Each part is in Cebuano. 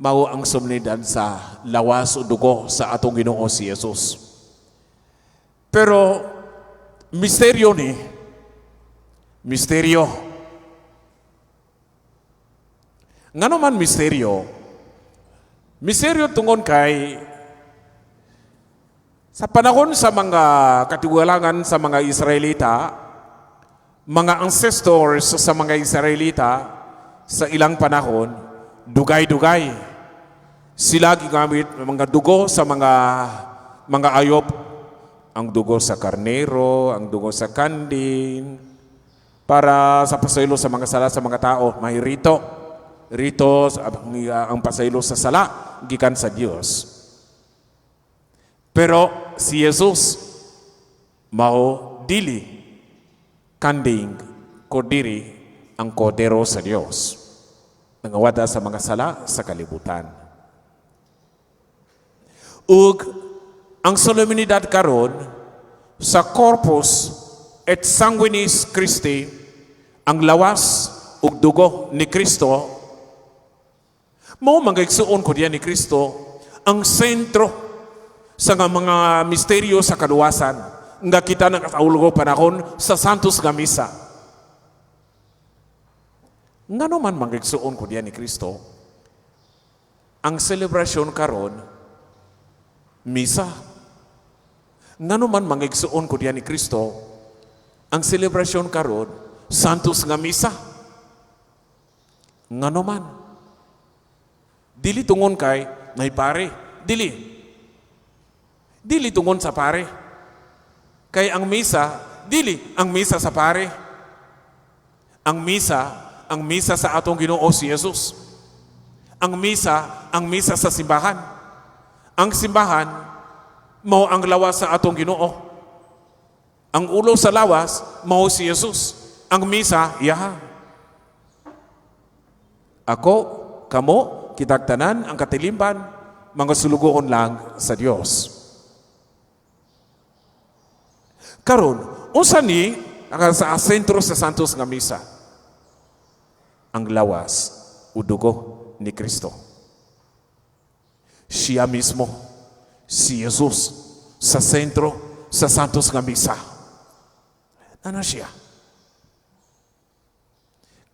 Mao ang solemnidad sa lawas o dugo sa atong Ginoo si Jesus. Pero misteryo ni, misteryo. Ngano man misteryo? Misteryo tungod kay sa panahon sa mga katiwalangan sa mga Israelita, mga ancestors sa mga Israelita sa ilang panahon, dugay-dugay sila gigamit mga dugo sa mga ayop, ang dugo sa karnero, ang dugo sa kanding, para sa pasaylo sa mga sala sa mga tao. May rito. Rito ang pasaylo sa sala gikan sa Dios. Pero si Jesus mao dili kanding kundiri ang kordero sa Dios, nangawada sa mga sala sa kalibutan. Ug ang solemnidad karon sa Corpus et Sanguinis Christi, ang lawas ug dugo ni Kristo, mao mga igsuon ko diyan ni Kristo ang sentro sa nga mga misteryo sa kaluwasan nga kita nakasaulogo panahon sa Santos nga Misa. Ngano man, mga igsuon ko diyan ni Kristo, ang selebrasyon karon misa? Ngano man, mga igsuon ko diyan ni Kristo, ang selebrasyon karon Santos nga Misa? Ngano man? Dili tungon kay nay pare. Dili. Dili tungon sa pare. Kay ang misa, dili ang misa sa pare. Ang misa sa atong Ginoo si Jesus. Ang misa sa simbahan. Ang simbahan mao ang lawas sa atong Ginoo. Ang ulo sa lawas mao si Jesus. Ang misa iyaha. Ako, kamo, kitag tanan ang katilimban, mga sulugoon lang sa Dios. Karon, unsa ni ang sa sentro sa Santos nga Misa? Ang lawas o dugo ni Kristo. Siya mismo, si Jesus, sa sentro sa Santos nga Misa. Ana siya.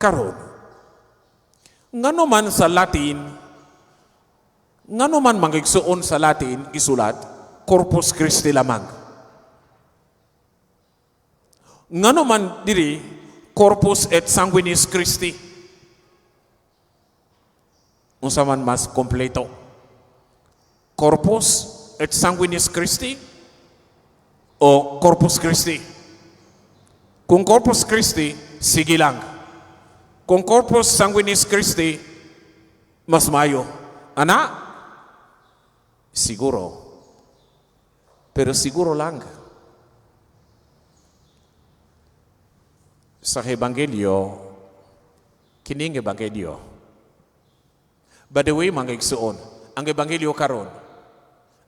Karon, ngano man sa Latin, ngano man mangigsuon sa Latin isulat, Corpus Christi lamang? Ngano man diri Corpus et Sanguinis Christi? Unsa man mas kompleto? Corpus et Sanguinis Christi o Corpus Christi? Kung Corpus Christi, sige lang. Kung Corpus Sanguinis Christi, mas mayo. Ana? Siguro. Pero siguro lang. Sa Ebanghelyo, kining Ebanghelyo. By the way, mga igsuon, ang Ebanghelyo karon,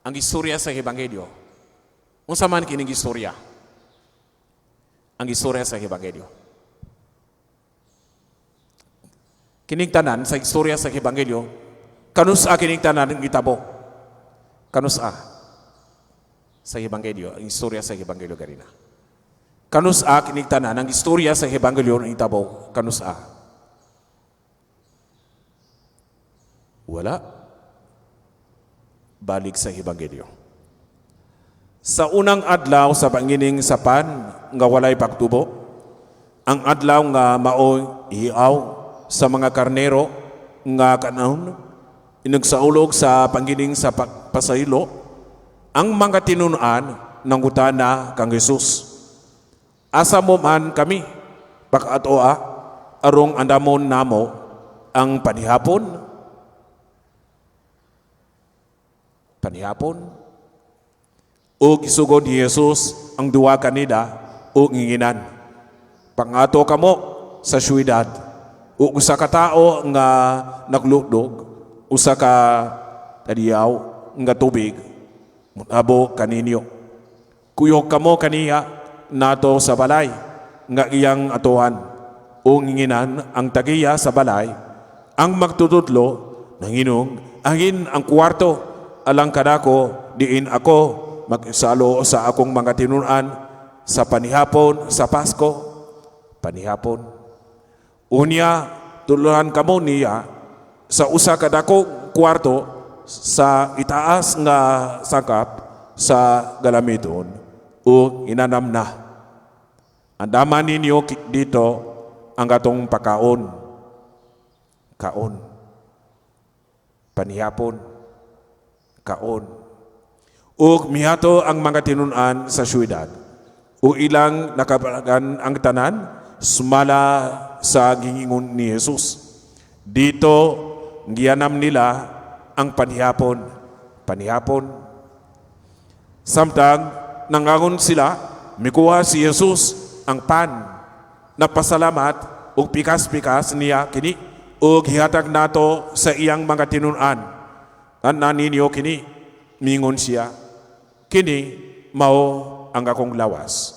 ang istorya sa Ebanghelyo, unsa man kining istorya? Ang istorya sa Ebanghelyo. Kining tanan sa istorya sa Ebanghelyo, kanus-a kining tanan ang gitabo? Kanus-a sa Ebanghelyo, ang istorya sa Ebanghelyo ganina. Kanus-a kining tanan ang istorya sa Ebanghelyo ang itabo? Kanus-a? Wala. Balik sa Ebanghelyo. Sa unang adlaw sa pangining sapan nga walay pagtubo, ang adlaw nga maoy ihaw sa mga karnero nga kanon, inagsaulog sa pangining sa pasaylo, ang mga tinun-an nangutana kang Jesus. Asa mo man kami, pag-atoa, arong andamon namo ang panihapon? Panihapon? O gisugod ni Jesus ang duwa kanila o nginginan. Pangato kamo sa syudad, o usa ka tawo nga naglugdog, usa ka tadiyaw nga tubig, mutabo kaninyo. Kuyog kamo kaniya nato sa balay nga iyang atuan, o nginginan ang tagiya sa balay, ang magtutudlo nanginong Angin ang kwarto alang kanako diin ako magsalo sa akong mga tinunan sa panihapon sa Pasko." Panihapon. Unya tudloan kamo niya sa usa ka dako kwarto sa itaas nga sangkap sa galamiton ug inanam na. Andama ninyo dito ang atong pakaon. Kaon. Panihapon. Kaon. Ug mihato ang mga tinunan sa syudad. Ug ilang nakabalagan ang tanan sumala sa gingingon ni Jesus. Dito gianam nila ang panihapon. Panihapon. Samtang nangangon sila, mikuha si Jesus ang pan. Napasalamat ug pikas-pikas niya kini ug gihatag nato sa iyang mga tinunan. "Kana ninyo kini," mingon siya. "Kini mao ang akong lawas."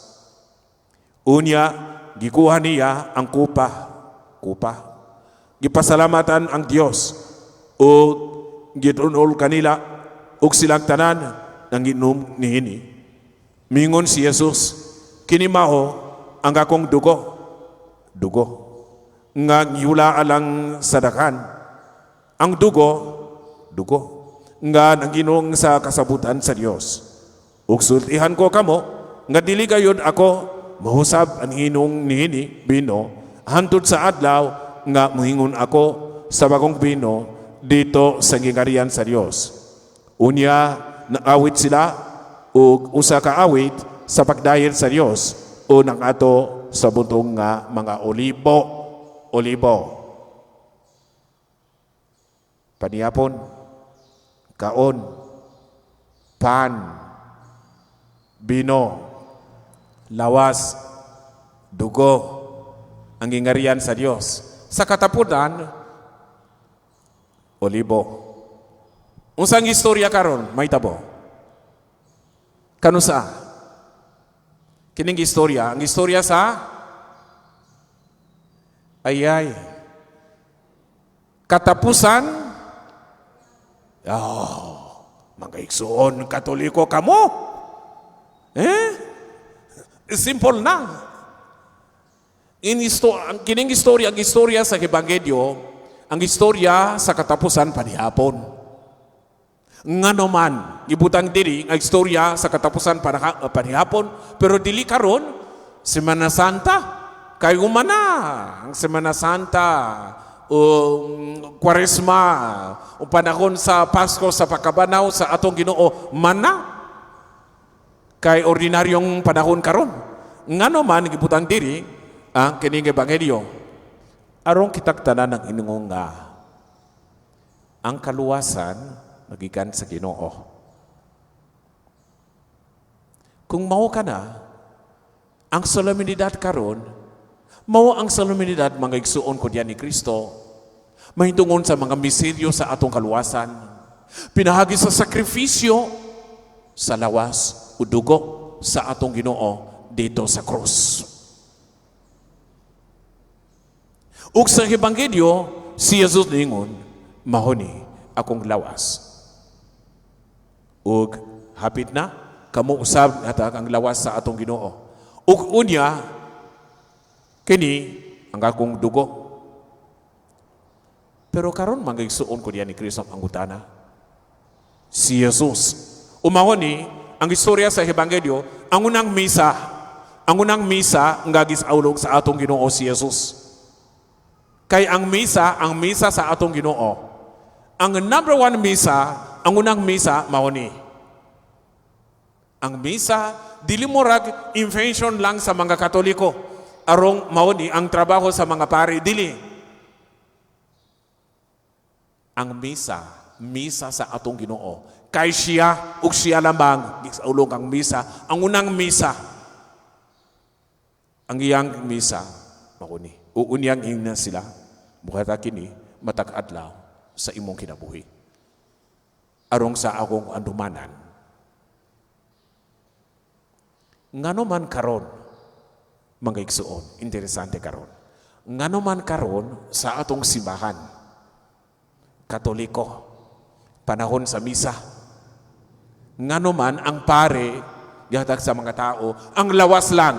Unya, gikuha niya ang kupa. Kupa. Gipasalamatan ang Dios ug gidunol kanila ug silang tanan nanginom niini. Mingon si Jesus, "Kini mao ang akong dugo." Dugo nga gihula alang sa daghan. Ang dugo, dugo nga nanginong sa kasabutan sa Dios. "Ug sultihan ko kamo nga dili gayud ako mahusab ang hinong niini bino hantod sa adlaw nga mohingon ako sa bagong bino dito sa gingarian sa Dios." Unya naawit sila og usa ka awit sa pagdayel sa Dios o nang-ato sa bundok nga mga Olibo. Olibo. Panihapon, kaon, pan, bino, lawas, dugo, ang gingarian sa Dios. Sa katapunan, olibo. Unsang istorya karon may tabo? Kanusa? Kining istorya, ang istorya sa ayay. Katapusan, oh, mga igsuon, Katoliko kamo. Eh? Simple na. Ang kining istorya, ang istorya sa Ebanghelyo, ang istorya sa katapusan panihapon. Ngano man, gibutang diri ang istorya sa katapusan panihapon, pero dili karon Semana Santa. Kay humana ang Semana Santa o Kwaresma o panahon sa Pasko sa pagkabanaw sa atong Ginoo mana kay ordinaryong panahon karon. Ngano man gibutang diri ang kining ebanghelyo? Aron kitag tanan ang ingon nga ang kaluwasan magikan sa Ginoo. Kung mao ka na, ang solemnidad karon, mao ang solemnidad, mga igsuon ko diyan ni Kristo, mahintungon sa mga misteryo sa atong kaluwasan. Pinahagi sa sakripisyo sa lawas o dugo sa atong Ginoo dito sa krus. Ug sa Ebanghelyo, si Jesus ningon, "Mao ni akong lawas." Ug hapit na kamo usab hatag ang lawas sa atong Ginoo. Ug unya, "Kini ang akong dugo." Pero karon, mga igsuon ko diyan ni Kristo, ang pangutana. Si Jesus. Umahon ni ang istorya sa Ebanghelyo, ang unang misa nga gisaulog sa atong Ginoo si Jesus. Kay ang misa sa atong Ginoo, ang number one misa, ang unang misa, mao ni. Ang misa, dili murag invention lang sa mga Katoliko. Arong mao ni ang trabaho sa mga pari, dili. Ang misa, misa sa atong Ginoo. Kay siya ug siya lamang gisaulog ang misa, ang unang misa. Ang iyang misa, mao ni. Uunyang ingna sila, buhata kini matag adlaw sa imong kinabuhi. Arong sa akong anumanan. Ngano man karon, mga igsuon, interesante karon. Ngano man karon sa atong simbahan, Katoliko, Panahon sa misa. Ngano man ang pare gihatag sa mga tao ang lawas lang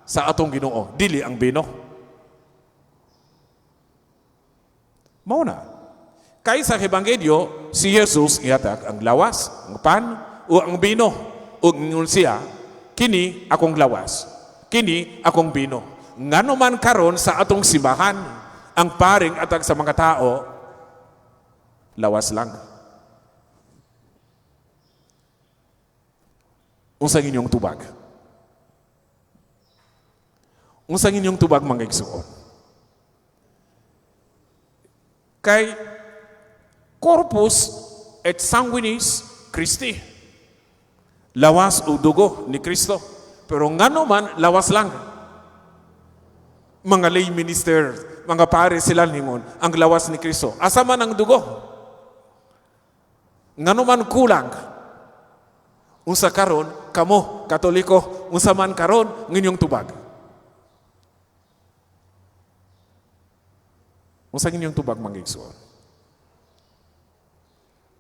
sa atong Ginoo, dili ang bino? Mao na. Kay sa Ebanghelyo, si Jesus gihatag ang lawas, ang pan o ang bino. Ug ingon siya, "Kini akong lawas, kini akong bino." Ngano man karon sa atong simbahan, ang paring atag sa mga tao, lawas lang? Unsa inyong tubag? Unsa inyong tubag, mga igsuon? Kay corpus et sanguinis Christi. Lawas o dugo ni Kristo. Pero ngano man lawas lang? Mga lay minister, mga pare sila ningon, ang lawas ni Kristo. Asa man ang dugo? Ngano man kulang? Unsa karon kamo Katoliko, unsa man karon ng inyong tubag? Unsa inyong tubag, mga igsoon?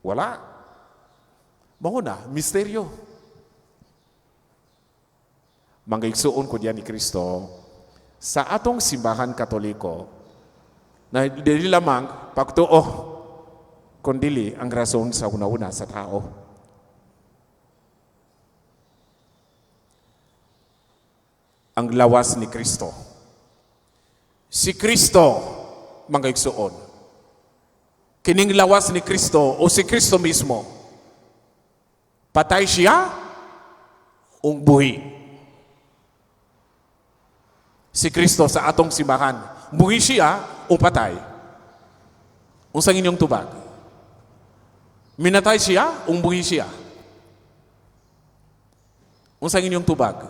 Wala. Mao na, misteryo. Mga igsuon ko diyan ni Kristo, sa atong simbahan Katoliko, na dili lamang pagtuo, kundili ang rason sa una-una sa tao. Ang lawas ni Kristo. Si Kristo, mga igsuon, kining lawas ni Kristo o si Kristo mismo, patay siya o buhi? Si Kristo sa atong simbahan, buhi siya o patay? Unsang inyong tubag? Minatay siya o buhi siya? Unsang inyong tubag?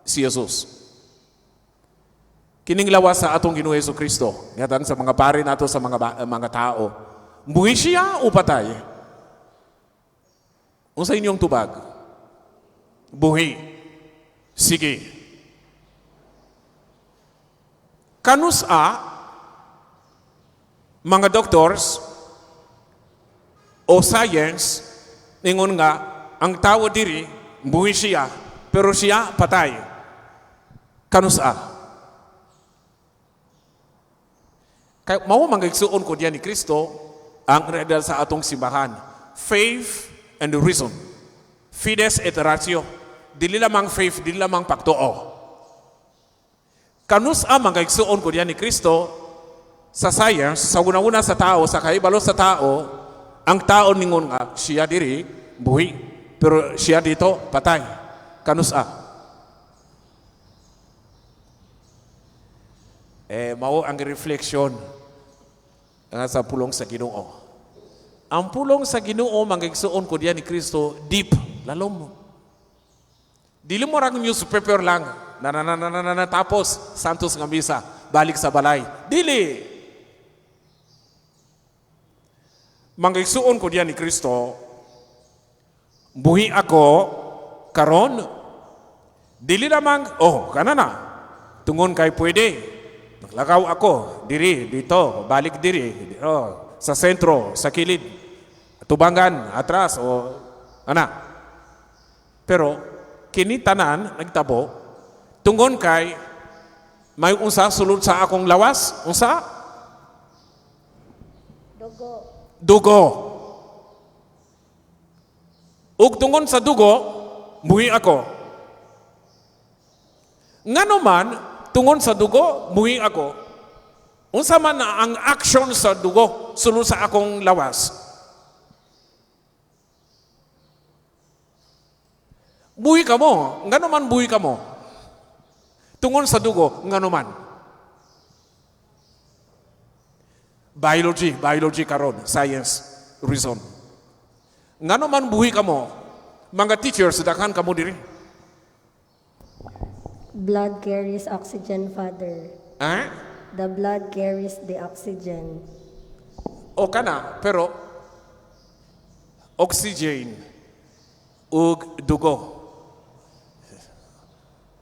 Si Jesus. Kining lawas sa atong Ginoo Hesus Kristo, ngatan sa mga pare nato sa mga tao, buhi siya o patay? Unsa inyong tubag? Buhi. Sige. Kanus-a mga doctors o science ningon nga ang tao diri buhi siya pero siya patay? Kanus-a? Kay mao mga igsuon ko diyan ni Kristo ang redal sa atong simbahan. Faith and reason. Fides et ratio. Dili lamang faith, dili lamang pagtuo. Kanus-a mga igsuon ko diyan ni Kristo sa science, sa una-una sa tao, sa kahibalo sa tao, ang tao ningon nga siya diri buhi, pero siya dito patay. Kanus-a? Mao ang reflection nga sa pulong sa Ginoo. Ang pulong sa Ginoo mga igsuon ko diyan ni Kristo, deep, lalom. Dili mo rang newspaper lang, na na na na na, na, tapos santos nga misa, balik sa balay. Dili. Mga igsuon ko diyan ni Kristo, buhi ako karon, dili lamang, oh, kana na, tungon kay pwede. Naglakaw ako, diri, dito, balik diri, oh, sa sentro, sa kilid, tubangan, atras, o, ana. Pero, kini tanan, nagtabo, tungon kay, may unsa sulod sa akong lawas, unsa? Dugo. Dugo. Ug tungon sa dugo, buhi ako. Ngano man, tungon sa dugo, buhi ako. Unsa man ang action sa dugo sulod sa akong lawas? Buhi ka mo. Ngano man buhi ka mo? Tungon sa dugo, ngano man? Biology, biology karon, science, reason. Ngano man buhi ka mo? Mga teachers, daghan ka mo diri. Blood carries oxygen, Father. Eh? The blood carries the oxygen. O kana, pero oxygen ug dugo.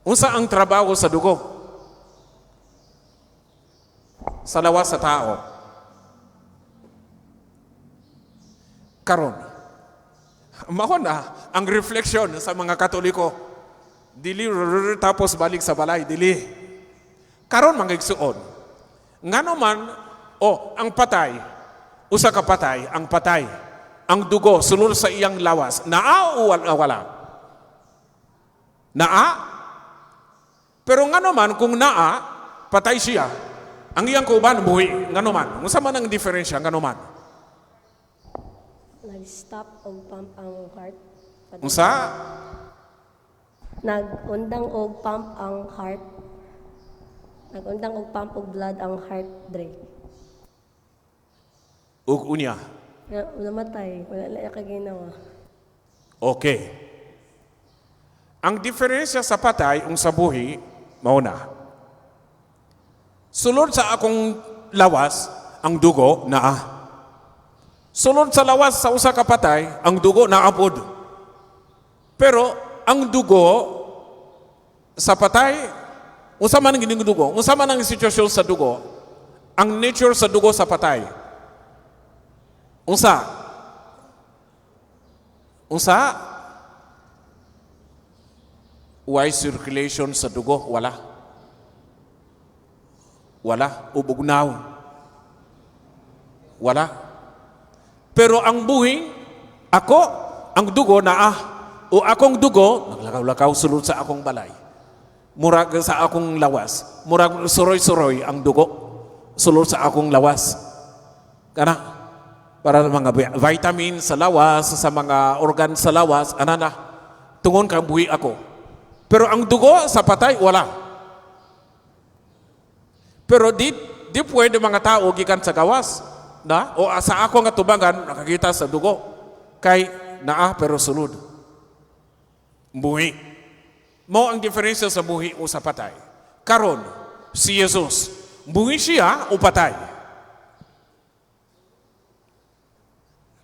Unsa ang trabaho sa dugo? Sa lawas sa tao. Karon, mao na ang reflection sa mga Katoliko. Dili rrrr, tapos balik sa balay, dili. Karon, mga igsuon, ngano man o ang patay, usa ka patay, ang patay, ang dugo sulod sa iyang lawas, naa o wala? Wala? Naa? Pero ngano man kung naa, patay siya, ang iyang kauban buhi, ngano man? Unsa man ang diferensya, ngano man? Nag-stop og pump ang heart, Father. Unsa? Nag-undang og pump ang heart. Nag-undang og pump og blood ang heart, Dre. Ug unya? Nga, namatay. Wala na kaginawa. Okay. Ang diferensya sa patay ug sa buhi, mao na. Sulod sa akong lawas, ang dugo naa. Sulod sa lawas sa usa ka patay, ang dugo naa pod. Pero ang dugo sa patay, unsa man ang gining dugo, unsa man ang sitwasyon sa dugo, ang nature sa dugo sa patay? Unsa? Unsa? Way circulation sa dugo? Wala. Wala. Ubugnaw. Wala. Pero ang buhi, ako, ang dugo naa. O akong dugo, naglakaw-lakaw sulod sa akong balay. Murag sa akong lawas. Murag suroy-suroy ang dugo. Sulod sa akong lawas. Kana, para sa mga vitamin sa lawas, sa mga organ sa lawas, ana na. Tungon kang buhi ako. Pero ang dugo sa patay, wala. Pero di pwede mga tao gikan sa gawas. Na? O sa ako nga tubangan, nakakita sa dugo. Kay naa pero sulod. Buhi. Mao ang diferensya sa buhi o sa patay. Karon, si Jesus, buhi siya o patay?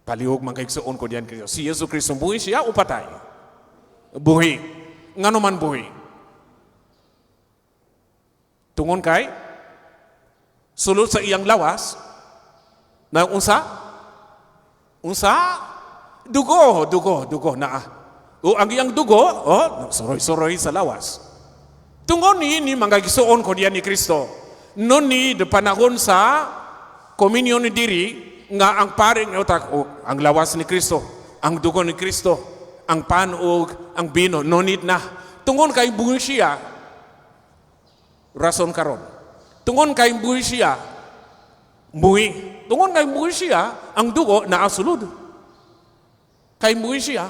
Palihog man kaigsuon ko diyan kayo. Si Yesu Kristo, buhi siya o patay? Buhi. Ngano man buhi? Tungon kay sulod sa iyang lawas na unsa? Unsa? Dugo, dugo, dugo naa. O ang iyang dugo, oh, suroy-suroy sa lawas. Tungon ni mga igsuon ko diyan ni Kristo. No ni de panahon sa komunyon ni diri nga ang paring utak o ang lawas ni Kristo, ang dugo ni Kristo, ang pan ug ang bino, no need na. Tungon kay buhi siya, rason karon. Tungon kay buhi siya, buhi. Tungon kay buhi siya, ang dugo naasulod. Kay buhi siya,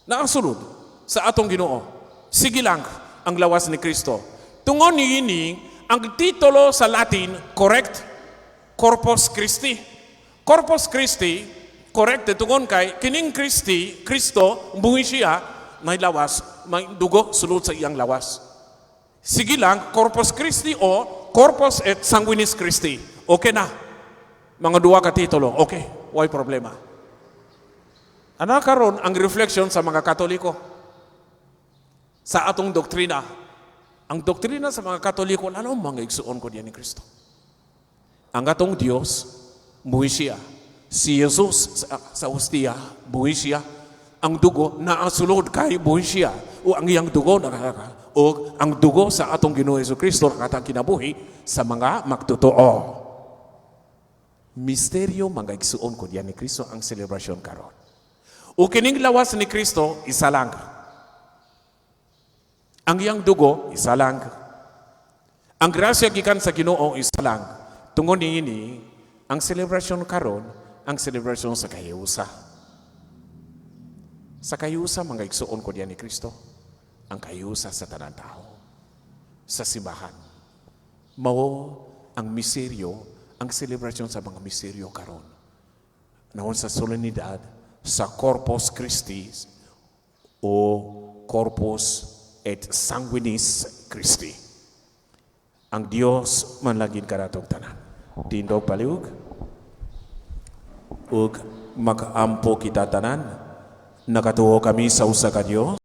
naasulod sa atong Ginoo. Sige lang ang lawas ni Kristo. Tungon niini, ang titulo sa Latin, correct, Corpus Christi. Corpus Christi, correct, tungon kay kining Christi, Kristo, buhi siya, may lawas, may dugo sulod sa iyang lawas. Sige lang, Corpus Christi o Corpus et Sanguinis Christi. Okay na. Mga duwa ka titulo, okay, way problema. Ana karon ang reflection sa mga Katoliko sa atong doktrina. Ang doktrina sa mga Katoliko, ano mga igsuon ko diyan ni Kristo? Ang atong Dios, buhi siya. Si Jesus sa hostia, buhi siya. Ang dugo naasulod kay buhi siya. O ang iyang dugo nakaka, o ang dugo sa atong Ginoo Hesus Kristo nakatang kinabuhi sa mga magtotoo. Misteryo mga igsuon ko diyan ni Kristo ang selebrasyon karon. O kining lawas ni Kristo, isa lang. Ang iyang dugo, isa lang. Ang grasya gikan sa Ginoo, isa lang. Tungon niini, ang selebrasyon karon, ang selebrasyon sa kahiusa. Sa kahiusa, mga igsuon ko diyan ni Kristo, ang kahiusa sa tanan tao, sa simbahan. Mao ang misteryo, ang selebrasyon sa mga misteryo karon. Naon sa solemnidad, sa Corpus Christi o Corpus et Sanguinis Christi. Ang Dios manlagin kanatong tanan. Tindog palihug ug magampo kita tanan. Nakatuo kami sa usa ka Dios.